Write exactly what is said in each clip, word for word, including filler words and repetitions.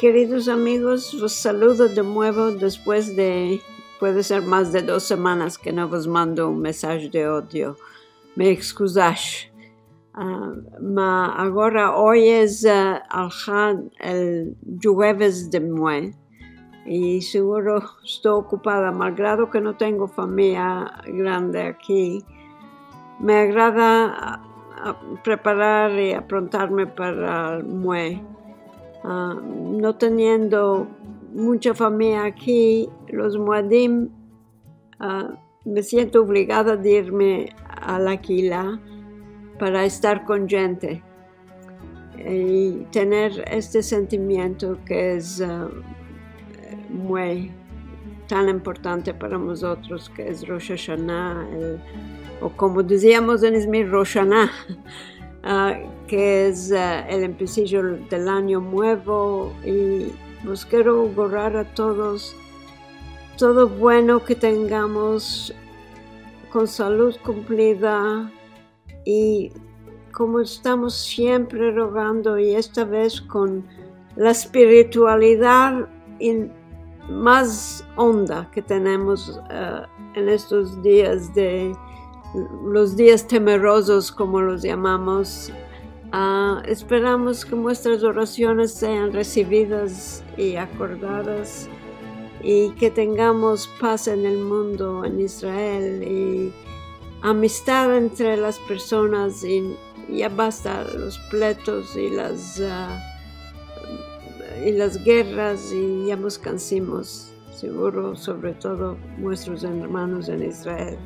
Keridos amigos, vos saludo de muevo despues de, puede ser mas de dos semanas ke no vos mando un mesaje de audio. Me ekskuzash. A, ma agora oy es, a, alhad el djueves de Mue. I seguro esto okupada, malgrado ke no tengo famiya grande aki. Me agrada, a, a, preparar i aprontarme para el Mue. A, no teniendo muncha famiya aki, los Muedim, a, me siento ovligada de irme a la kehila para estar kon djente i tener este sentimiento ke es, a, muy tan importante para mozotros, ke es Rosh Hashanah, el, o komo diziamos en Izmir, Rosh Hashanah, a, ke es, a, el empesijo del anyo muevo, i vos kero gorar a todos todo bueno ke tengamos, kon salud kumplida, i komo estamos siempre rogando, i esta vez kon la espiritualidad in-, mas onda ke tenemos, e, en estos dias de los dias temerozos, komo los yamamos, a, esperamos ke muestras orasiones sean resividas i akordadas, i ke tengamos pas en el mundo, en Israel, i amistad entre las personas, i ya basta los pleitos i las, a, i las gerras, i ya mos kansimos, seguro, sovre todo muestros ermanos en Israel.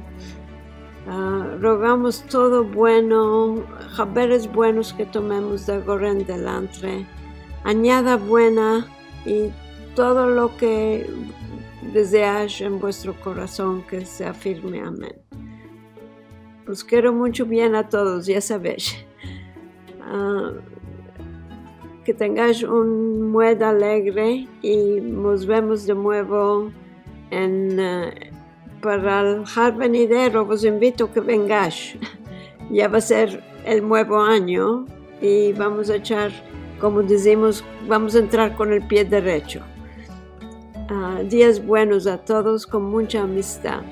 A, rogamos todo bueno, haberes buenos ke tomemos de agora en delantre, anyada buena, i todo lo ke dezeash en vuestro korason ke se afirme. Amen. Os kero muncho bien a todos, ya savesh. A, ke tengash un Mued alegre i mos vemos de muevo en, e, para el alhad venidero, vos invito ke vengash. Ya va a ser el muevo anyo i vamos a echar, komo dizimos, vamos a entrar kon el pie derecho. A, dias buenos a todos, kon muncha amistad.